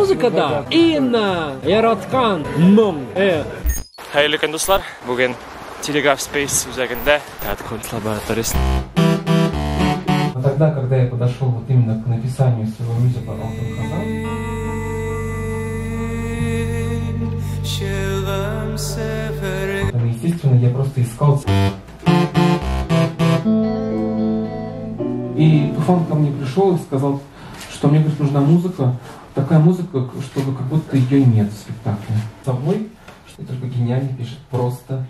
Музыкада Инна яраткан моң. Хәерле көн, дуслар. Бүген Telegraph Space үзәгендә Таткульт лабораториясе. Тогда, когда я подошел вот именно к написанию своего мюзикла «Алтын Казан», естественно, я просто искал. И Туфан ко мне пришел и сказал, что мне, говорит, нужна музыка, такая музыка, чтобы как будто ее нет в спектакле. Собой, что только гениально пишет просто.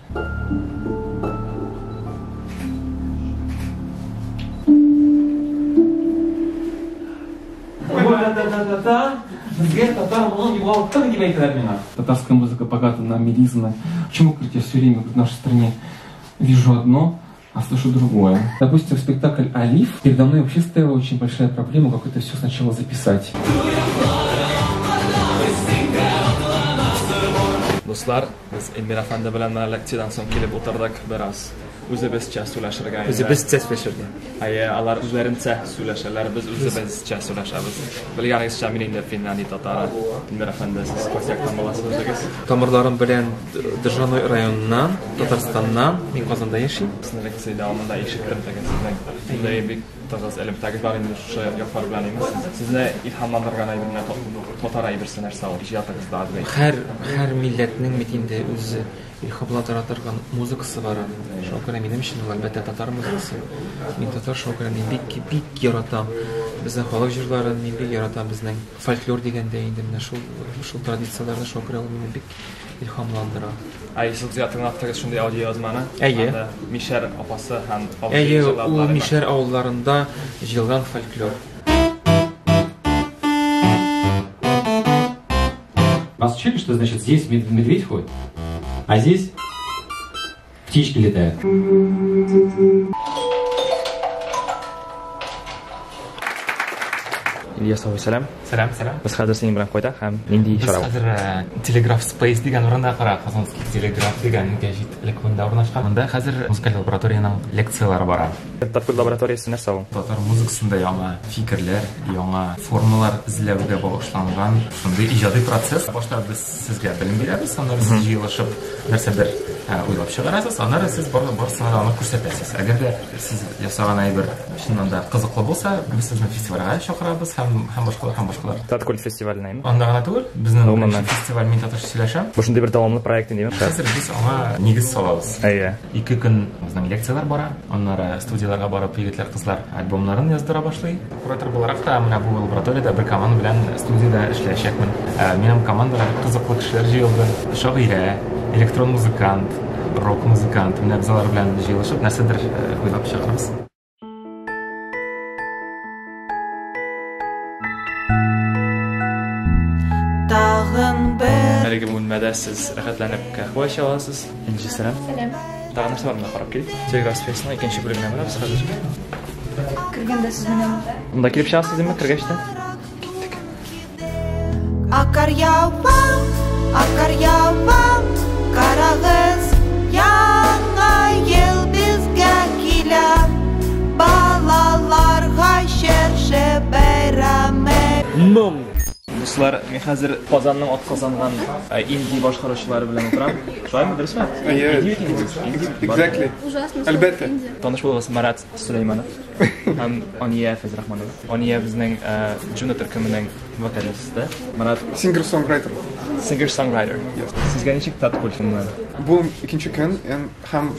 Татарская музыка богата на мелизмы. Почему, говорит, я все время в нашей стране вижу одно, а слышу другое? Допустим, спектакль «Алиф», передо мной вообще стояла очень большая проблема, как это все сначала записать. Дуслар, без Эльмир әфәнде белән менә лекциядән соң килеп утырдык бераз. Үзебезчә сөйләшергә. Үзебезчә сөйләшергә. Әйе, алар үзләренчә сөйләшәләр, без үзебезчә сөйләшәбез. Белгәнегезчә, мин инде Финляндия татары. Эльмир әфәнде, сез кайсы яктан буласыз үзегез? Тамырларым белән Держаной районыннан, Татарстаннан, мин Казанда яшим. Сезнең лекция дәвамында ишеттем теге сезнең шундый бик тыгыз элемтәгез бар инде шушы яклар белән имеш. Сезне илһамландырган әйбер менә татар әйберсе нәрсә ул иҗатыгызда дип әйтте. Һәр милләтнең бит инде үзе илһамландыра торган музыкасы бар аның. Шуңа күрә минем өчен ул, әлбәттә, татар музыкасы. Мин татар, шуңа күрә мин бик, бик яратам. Безнең халык җырларын мин бик яратам, безнең фольклор дигәндә инде менә шул, шул традицияләрне, шуңа күрә ул мине бик илһамландыра. Әй, сез безгә тыңлаттыгыз шундый аудиоязманы. Әйе. Анда Мишәр апасы һәм абзый Әйе, ул җырладылар. Мишәр авылларында җыелган фольклор. Нас учили, что значит здесь медведь ходит, а здесь птички летают. Ильяс абый, сәлам. Сәлам, сәлам. Без хәзер синең белән кайда һәм нинди Без чара? хәзер Telegraph Space дигән урында, кара, Казанский Телеграф дигән гәҗит элек монда урнашкан. Монда хәзер музыкаль лабораториянең лекцияләре бара. Таткульт лабораториясе нәрсә ул? Татар музыкасында яңа фикерләр, яңа формалар эзләүгә багышланган шундый иҗади процесс. Башта без сезгә белем бирәбез, аннары сез җыелышып нәрсәдер уйлап чыгарасыз, аннары сез барысына да аны күрсәтәсез. Әгәр дә сез ясаган әйбер чыннан да кызыклы булса, без сезне фестивальгә чакырабыз һәм башкалар, һәм башкалар. Таткульт фестиваленә әйме? Анда гына түгел, безнең Гомумән. беренче фестиваль Мин татарча сөйләшәм. Бу шундый бер дәвамлы проект инде. Хәзер без аңа нигез салабыз. Әйе. 2 көн безнең лекцияләр бара, аннары студияләргә барып егетләр, кызлар альбомнарын яздыра башлый. Куратор буларак та менә бу лабораториядә бер команда белән студиядә эшләячәкмен. Минем командага бик кызыклы кешеләр җыелды. Шагыйрә, электрон музыкант, рок музыкант. Менә без алар белән җыелышып нәрсәдер уйлап чыгарбыз. Тагын бер Әлеге бүлмәдә сез рәхәтләнеп каһвә эчә аласыз. Энҗе, сәлам. Сәлам. Тагын нәрсә бар монда, карап кил. Telegraph Space-ның икенче бүлегенә барабыз хәзер. Кергәндә сез мине Монда килеп чыгасыз димме, кергәч тә? Киттек. Акар ява, акар ява, карагыз, яңа ел безгә килә. Балаларга чыршы бәйрәме. Моң. Дуслар, мин хәзер Казанның атказанган инди башкаручылары белән утырам. Шулаймы, дөресме? Әйе. Инди бит инде. Инди. Exactly. Ужасно. Әлбәттә. Таныш булыгыз, Марат Сөләйманов һәм Ания Фәйзрахманова. Ания безнең Джуна төркеменең вокалисты. Марат Singer-songwriter. Singer-songwriter. Сезгә ничек Таткульт гомумән? Бу икенче көн һәм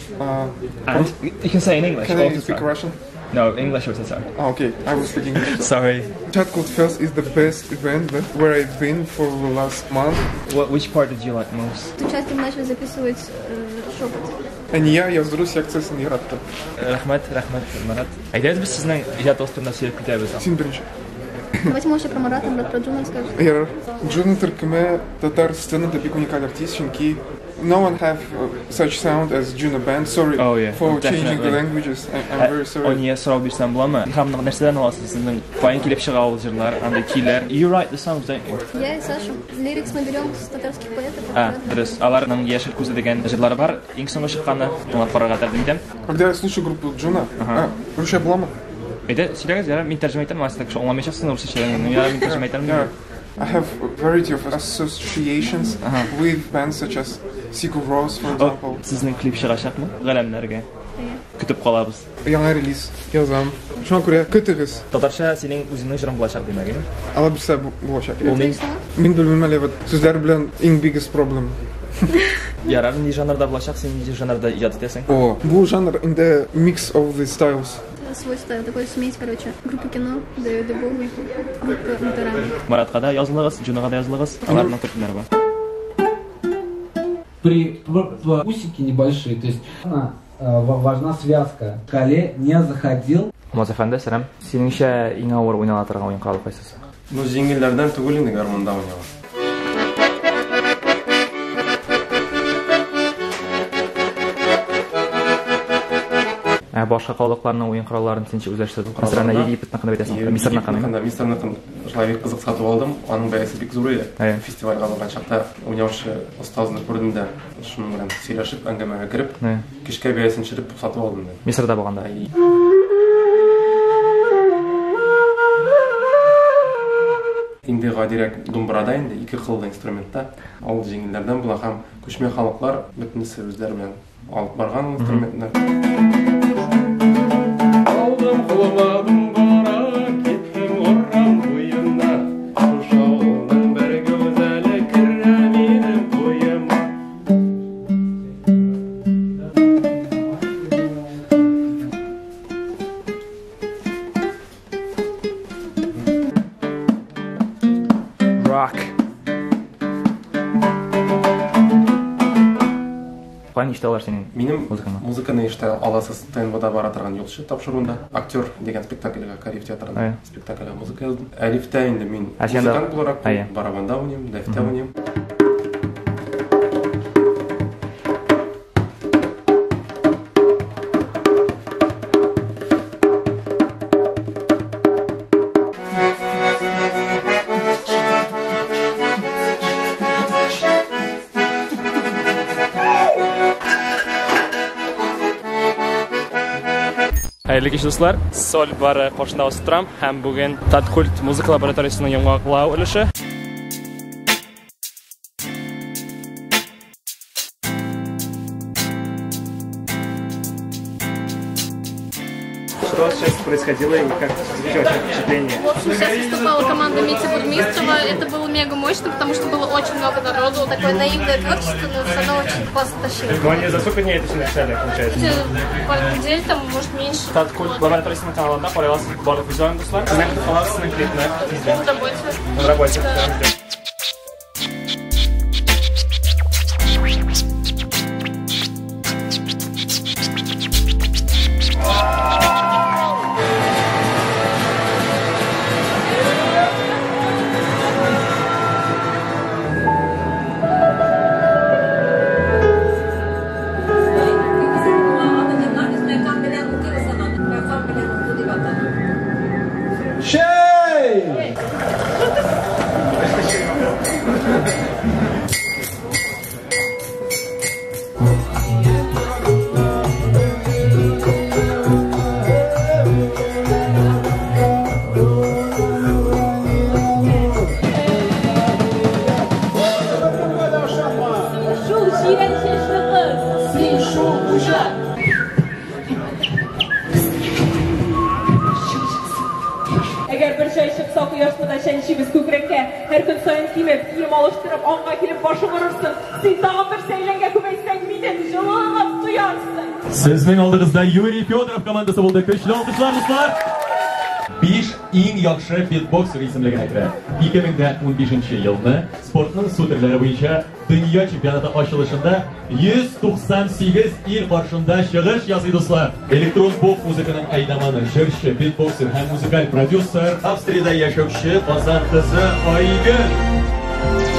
And you can say in English. Can I also, speak sorry. Russian? No, English or Tatar. Ah, okay, I will speak English. Sorry. Tatkult Fest is the best event where I've been for the last month. Which part did you like most? Эту часть мы начали записывать шепот. Ания, я дөрес акцентын яратты. Рәхмәт, рәхмәт, Марат. Әйдәгез без сезнең иҗатыгыз турында сөйләп китәбез. Син беренче. Давайте мы вообще про Марата, Марат про Джуна расскажет. Ярар. Джуна төркеме татар сценада бик уникаль артист, чөнки no one have such sound as Juna Band. Sorry Oh, yeah, for changing the definitely. languages. I'm very sorry. Ания, сорау бирсәм буламы? Илһамны нәрсәдән аласыз? Сезнең каян килеп чыга ул җырлар, андый көйләр? You write the songs, don't you? Я и Саша. Лирикс мы берем с татарских поэтов. А, дөрес. Аларның Яшел күзе дигән җырлары бар. Иң соңгы чыкканы тыңлап карарга тәкъдим итәм. Когда я слушаю группу Джуна, русча буламы? Әйдә, сөйләгез, ярар, мин тәрҗемә итәм, алайса кеше аңламаячаксың русча. Ярар, мин тәрҗемә итәм. Ярар. I have a variety of associations with bands such as Sigur Rós, for example. Сезнең клип чыгачакмы? Галәмнәргә. Көтеп калабыз. Яңа релиз язам. Шуңа күрә көтегез. Татарча синең үзеңнең җырың булачак димәк, әйеме? Алла бирсә булачак. Ул мин Мин белмим әле, вот сүзләр белән иң biggest problem. Ярар, нинди жанрда булачак, син нинди жанрда иҗат итәсең? О, бу жанр инде mix of the styles. Свой style, такой смесь, короче, группа кино, Дэвида Боуи, группа Моторама. Маратка да язылыгыз, Джунага да язылыгыз. Аларның төркемнәре бар. При усики небольшие, то есть она важна связка. Кале не заходил. Алмаз әфәнде, сәлам. Синеңчә иң авыр уйнала торган уен коралы кайсысы? Ну, җиңелләрдән түгел инде гармунда уйнау. Ә башка халыкларның уен коралларын син ничек үзләштердең? Мәсәлән, Египетныкын әйтәсең, Мисырныкын. Мисырныкын шулай бик кызык сатып алдым. Аның бәясе бик зур иде. Фестивальгә барган чакта уйнаучы остазны күрдем дә, шуның белән сөйләшеп, әңгәмәгә кереп, кичкә бәясен төшереп сатып алдым. Мисырда булганда. Инде гадирәк думбрада инде ике кыллы инструментта. Ул җиңелләрдән була һәм күчмә халыклар бөтенесе үзләре белән алып барган инструментны. Алдым кулыма думбра, киттем урам буена. Шушы авылның бер гүзәле керә минем куема. Rock. Каян ишетә алар синең Минем музыкаңны? музыканы ишетә аласыз ТНВда бара торган юлчы тапшыруында. Актер дигән спектакльгә, Кариев театрында Әйе. спектакльгә музыка яздым. Әлифтә инде мин Ә син анда- музыкант буларак Әйе. барабанда уйныйм, дәфтә уйныйм. Хәерле кич, дуслар. Соль бары каршында басып торам һәм бүген Таткульт музыка лабораториясенең йомгаклау өлеше. Что сейчас происходило и как вообще впечатление? В общем, сейчас выступала команда Мити Бурмистрова. Это было мега мощно, потому что было очень много народу. Такое наивное творчество, но все равно очень классно тащило. Ну, они за сколько дней это все написали, получается? Пару недель, там, может, меньше. Таткульт лабораториясенең каналында карый аласыз барлык видеоларын, дуслар. Сезнең көтеп калабыз сезнең клипны. В работе. В работе. Да. Әгәр бер чәй чыкса, кояшны да чәнчибез күкрәккә. Һәр көн саен кимеп, кием алыштырып, аңга килеп башың орырсың. Син тагын бер сәйләнгә күбәйсәң, миннән җылылык тоярсың. Сезнең алдыгызда Юрий Федоров командасы булды. Көчле алкышлар, дуслар! 5 иң яхшы битбоксер исемлегенә керә. 2015 елны спортның су төрләре буенча дөнья чемпионаты ачылышында 198 ил каршында чыгыш ясый, дуслар. Электрон поп музыканың әйдаманы, җырчы, битбоксер һәм музыкаль продюсер, Австриядә яшәүче Казан кызы Айгөл.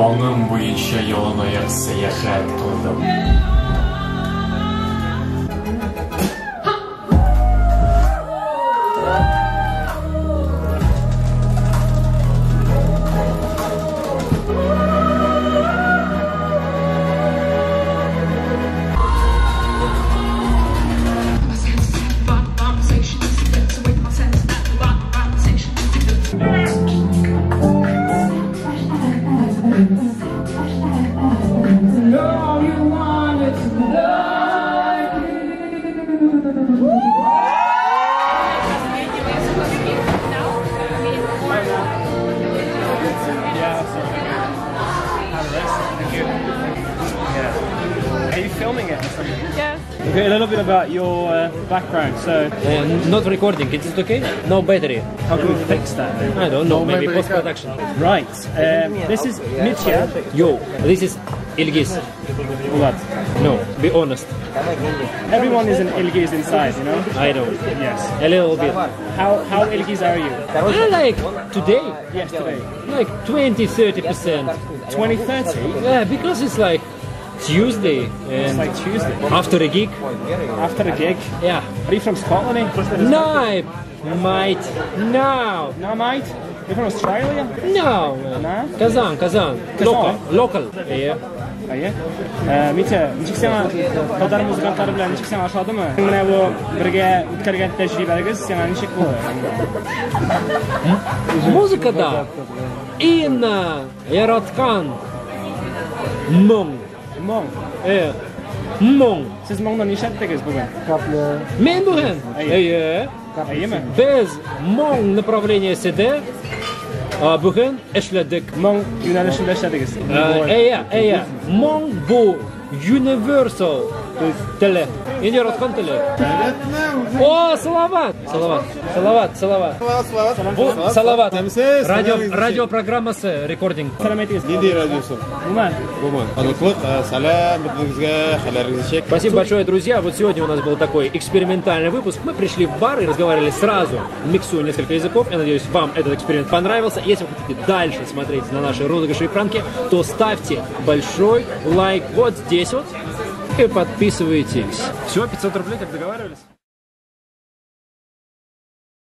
Аңым буенча яланаяк сәяхәт кылдым. Okay, a little bit about your background. So, not recording. Is it okay? No battery. How can we fix that? I don't know. Maybe post production. Right. This is Mitya. Yo, this is Ilgiz. What? No, be honest. Everyone is an Ilgiz inside, you know? I know. Yes. A little bit. How Ilgiz are you? I like today. Yes, today. Like 20-30%. 20-30? Yeah, because it's like Tuesday. And it's like Tuesday. After a gig. After a gig? Yeah. Are you from Scotland? Eh? No, mate. No. No, mate? You're from Australia? No. No? Kazan. Local. Yeah. Әйе. Митя, ничек сиңа татар музыкантлары белән ничек сиңа ошадымы? Менә бу бергә үткәргән тәҗрибәгез сиңа ничек булды? Музыкада Инна яраткан моң. Моң. Моң. Сез моңны нишләттегез бүген? Мин бүген? Әйе. Әйеме? Без моң направлениесендә бүген эшләдек. Моң юнәлешендә эшләдегез. Әйе. Моң бу universal теле. Инде яраткан теле. О, Салават! Салават. Бу Салават. Радио программасы рекординг. Сәлам әйтегез. Нинди радиосы? Гуман. Гуман. Аныклык, сәлам бөтенегезгә, хәлләрегез ничек? Спасибо большое, друзья. Вот сегодня у нас был такой экспериментальный выпуск. Мы пришли в бар и разговаривали сразу, миксуя несколько языков. Я надеюсь, вам этот эксперимент понравился. Если вы хотите дальше смотреть на наши розыгрыши и пранки, то ставьте большой лайк вот здесь вот и подписывайтесь. Все, 500 рублей, как договаривались.